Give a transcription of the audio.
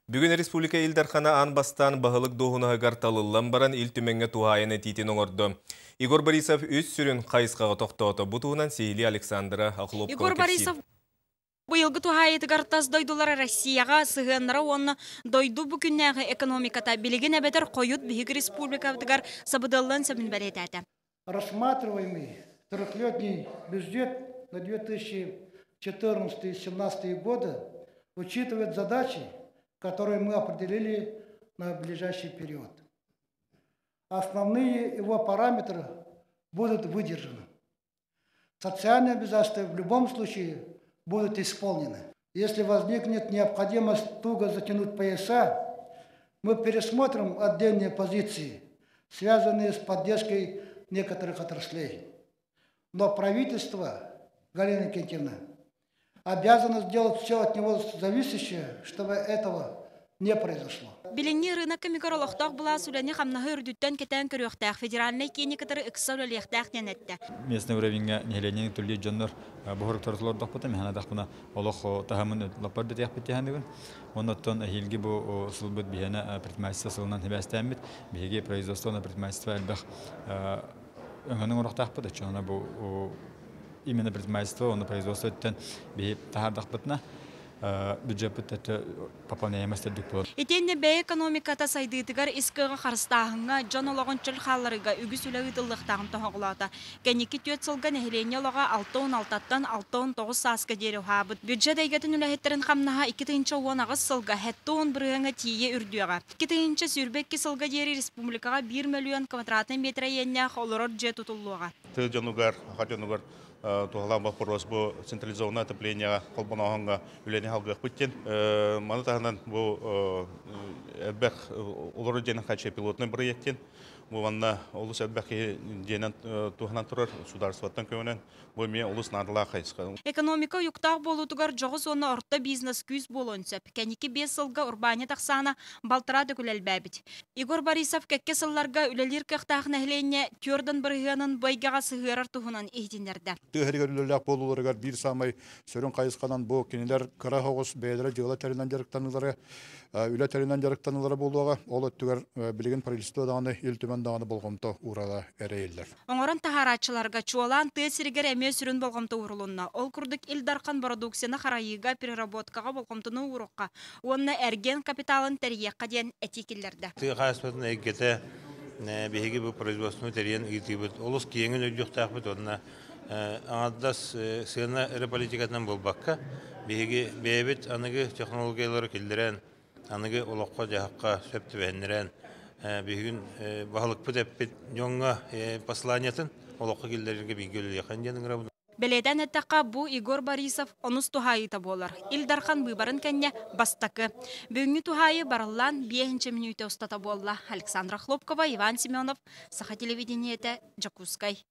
Бүгүн республика Ил Дархана аан бастаан баһылык дуоһунаһыгар талыллан баран Ил Түмэҥҥэ туһаайан этиитин оҥордо. Егор Борисов үс сүрүн хайысхаҕа тохтоото. Бу туһунан сиһилии Александра Охлопкова Егор кэпсиир. Борисов быйылгы туһаайытыгар тас дойдулар Россияҕа сыһыаннара уонна дойду бу күннээҕи экономиката билигин эбэтэр хойут биһиги республикабытыгар сабыдыаллыан сөбүн бэлиэтээтэ. Рассматриваемый трехлетний бюджет на 2014-2017 годы учитывает задачи, которые мы определили на ближайший период. Основные его параметры будут выдержаны. Социальные обязательства в любом случае будут исполнены. Если возникнет необходимость туго затянуть пояса, мы пересмотрим отдельные позиции, связанные с поддержкой некоторых отраслей. Но правительство, Галина Иннокентьевна, обязано сделать все от него зависящее, чтобы этого не произошло. Билиҥҥи рынок кэмигэр олохтоох былаас үлэни-хамнаһы үрдүттэн кэтээн көрүөхтээх, федеральнай киини кытары ыкса үлэлиэхтээх диэн эттэ. Местный уровеньҥа нэһилиэнньэни төлүүр дьоннор буһуруктар олордохпута механадахпына олох таһымын лаппар дэтиэхпит тиһаныгын. Оннуттан эһиилги бу сылбыт биһиэнэ предпринимательство сылынан сибээстээммит биһиги производство на предпринимательство элбэх өҥөнү оҥоруохтаахпыт. Оччоҕуна бу именно предпринимательство уонна производство өттүн биһи таһаардахпытына бюджеппыт өттө пополняемость үрдүк буолар. Итиэннэ бэйэ экономиката сайдыытыгар ис кыаҕы харыстааһыҥҥа, дьон олоҕун чөл хаалларыыга үгүс үлэ ыытыллыахтааҕын тоһоҕолоото. Кэнники түөрт сылга нэһилиэнньэ олоҕо 66-ттан 69 сааска диэри уһаабыт. Бюджет эйгэтин үлэһиттэрин хамнаһа 2018 сылга 70 бырыһыаҥҥа тиийэ үрдүөҕэ. 2022 сылга диэри республикаҕа 1 мөлүйүөн квадратнай метр иэннээх олорор дьиэ тутуллуоҕа. Тыа дьонугар, саха дьонугар туһалаах вопрос бу централизованное отопление холбонооһуҥҥа үлэни салгыахпыт диэн. Маны таһынан бу элбэх олорор дьиэнэн хааччыйар пилотный проект диэн. Бу манна олус элбэх киһи дьиэнэн туһанан турар государствоттан көмөнөн бу эмиэ олус наадалаах хайысха. Экономика уйуктаах буолуутугар дьоҕус уонна орто бизнес күүс буолуон сөп. Кэнники 5 сылга урбаанньыт ахсаана балтараа төгүл элбээбит. Егор Борисов кэккэ сылларга үлэлиир кыахтаах нэһилиэнньэ 40 бырыһыанын бу эйгэҕэ сыһыарар туһунан иһитиннэрдэ. Тыа сиригэр үлэлээх буолууларыгар биир саамай сүрүн хайысханан бу кинилэр кыра соҕус бэйэлэрэ дьыала тэринэн дьарыктаныылары, үлэ тэринэн дьарыктаныылара буолуоҕа. Ол өттүгэр билигин правительство даҕаны, Ил Түмэн даҕаны болҕомто уурала эрэйиллэр. Оҥорон таһаарааччыларга чуолаан тыа сиригэр эмиэ сүрүн болҕомто уурулунна. Ол курдук Ил Дархан бородууксуйаны харайыыга, переработкаҕа болҕомтону ууруохха уонна эргиэн капиталын тэрийиэххэ диэн этии киллэрдэ. Тыа хаһаайыстыбатын эйгэтэ биһиги бу производствоны тэрийэн ыытыыбыт олус киэҥин өйдүөхтээхпит уонна аҥардас сыана эрэ политикатынан буолбакка, биһиги бэйэбит аныгы технологиялары киллэрэн, аныгы олоххо-дьаһахха сөп түбэһиннэрэн, бүгүн баһылыкпыт эппит дьоҥҥо посланиетын олоххо киллэрэргэ бииргэ үлэлиэххэ диэн ыҥырабын. Бэлиэтээн эттэххэ, бу Егор Борисов онус туһаайыыта буолар. Ил Дархан быыбарын кэннэ бастакы. Бүгүҥҥү туһаайыы барыллаан 5 мүнүүтэ устата буолла. Александра Хлопкова, Иван Семенов, Саха телевидениетэ, Дьокуускай.